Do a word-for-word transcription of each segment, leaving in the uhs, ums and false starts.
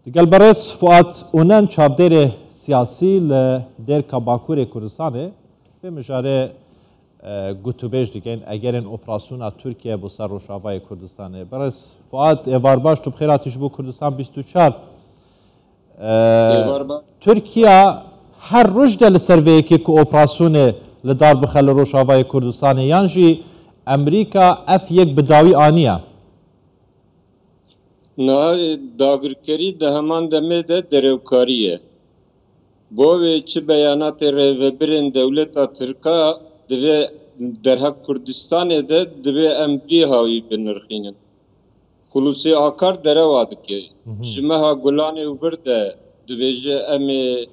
Digel berêz Fuat Onen, çavdêrê siyasî li Dêrka Bakurê Kurdistanê, vê mijarê, e, gotûbêj dikin, egerên operasyona Tirkiye bo ser Rojavayê Kurdistanê. Berêz Fuat, êvar baş, tu bi xêr hatî ji bo Kurdistan bîst û çar. E, Êvar baş. Tirkiye her roj de li ser vê yekê ku operasyonê li dar bixe li Rojavayê Kurdistanê, yan jî Amerîka ev yek bi dawî aniye? Niha dagirkerî di heman demê de derewkarî ye. Bo wê çi beyanatê rêvebirên dewleta Tirk a divê derheq Kurdistanê de divê em vî hawî binirxînin. Xulusî Akar derewa dike. Hı hı. Ji meha Gulanê û vir de dibêje em ê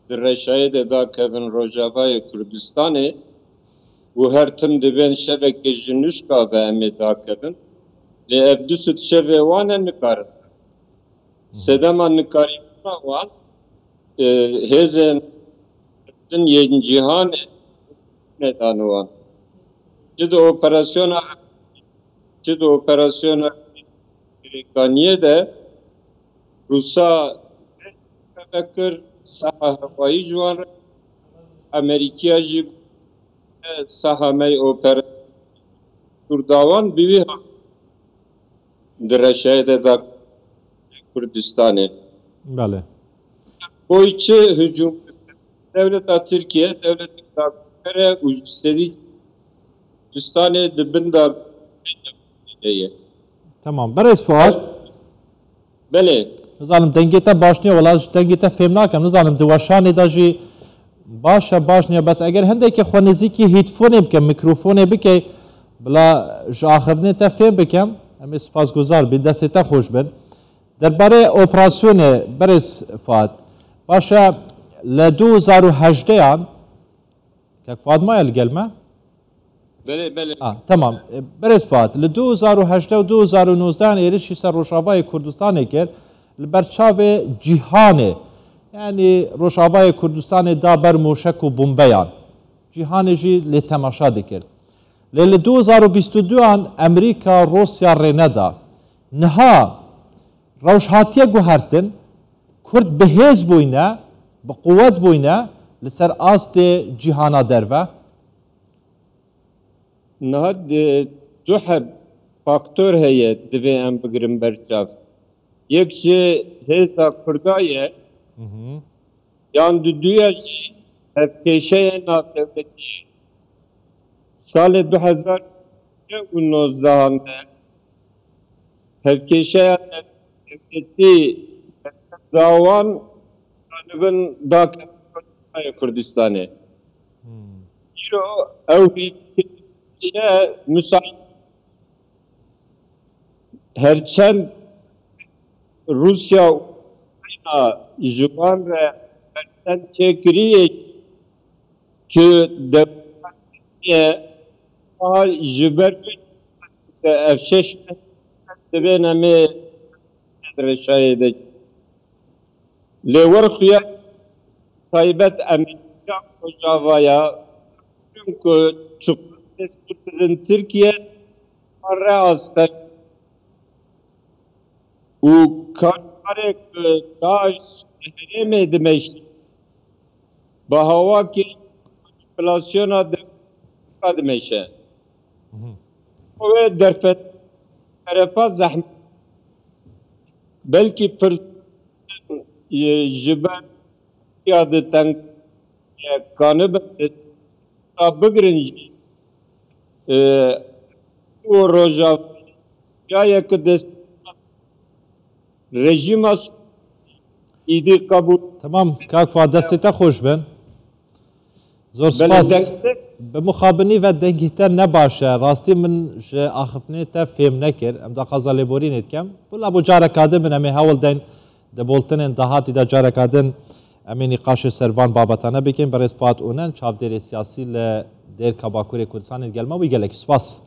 di reşayê de dakevin Rojavayê Kurdistanê û her tim dibên şevekê ji nuşka ve em ê dakevin. Lê ev du sed şevê wan e nikarin. Sedema nikarîbûna wan, e, hêzên mezin yên cîhanê nedane wan. Çi di operasyona, çi di operasyona Girêkaniyê de Rûsa teve kir, saha hewayî ji wan re, Amerîkiya jî saha me yê operasyona Kurda wan bi wî ha di reşayê de da Kurdistanê. Belê. Boy çi hücum dewleta Tirkiye, dewleta Kurdere û sedî Kurdistanê di bin de ye. Tamam. Berêz Fuat. Belê. Nizanim dengê te baş niye, wela ji dengê te fêm nakim. Nizanim di weşanê de jî baş e, baş niye. Bes eger hindekê xwe nêzîkî hîtfonê bike, mîkrofonê bike, bila ji axiftinê te fêm bikim, em ê spasguzar bin, destê te xweş bin. Derbarê operasyonê, berêz Fuat, baş e, li du hezar û hejdeyan, kek Fuat maye li gel me? Belê, belê. Ah, tamam. E, berêz Fuat, li du hezar û hejdeh û du hezar û nozdeh êrişî ser Rojavayê Kurdistanê kir, li ber çavê cîhanê, yanî Rojavayê Kurdistanê da ber moşek û bombeyan. Cîhanê jî lê temaşa dikir. Lê li du hezar û bîst û duyan Amerîka, Rûsya rê neda. Niha rewş hatiye guhertin, Kurd bi hêz bûyne, bi quwet bûyne li ser astê cîhana derve. Niha di du heb faktor heye divê em bigirin ber çav. Yek ji hêza Kurda ye, Hı hı. yan di duya jî hevkêşeya navdewletî. Salê du hezar û nozdehan de hevkêşeya navdewletî dawan ganibin da Kurdistanê. Hmm. Îro ew hevkêşe müsait. Herçend Rûsya û Ukrayna ji wan re berçend çêkiriye ki dewletiye, aha ji ber wê ev şeş meh dibên em ê reşayê de. Lê wer xuya taybet Amerîka Rojava ya ku çiqas dest didin Tirkiye re asteng û karkarê ku DAIŞ herêmê dimeşî, bi hawakê manîpulasyona dewleta dimeşe. Mhm. Wê derfet terefa zehmet. Belkî pir, e, ji ber ya di teng, e, kanibin, e, ta bigirin jî, e, û roja ya yek dest rejîma îdî qebûl. Tamam, kak Fuat, destê te xweş bin. Zor Belê, spas. Deng te Bi mixabinî ve dengê te ne baş e. Rastî min ji axiftinê te fêm nekir. Em daxwaza lêborînê dikem. Bila bo careka din bin em ê hewl deyn di boltinên dahatî de careka din em ê nîqaşê ser van babatane bikin. Berêz Fuat Onen, çavdêrê siyasî li Dêrka Bakurê Kurdistanê, digel me bû. Gelekî spas.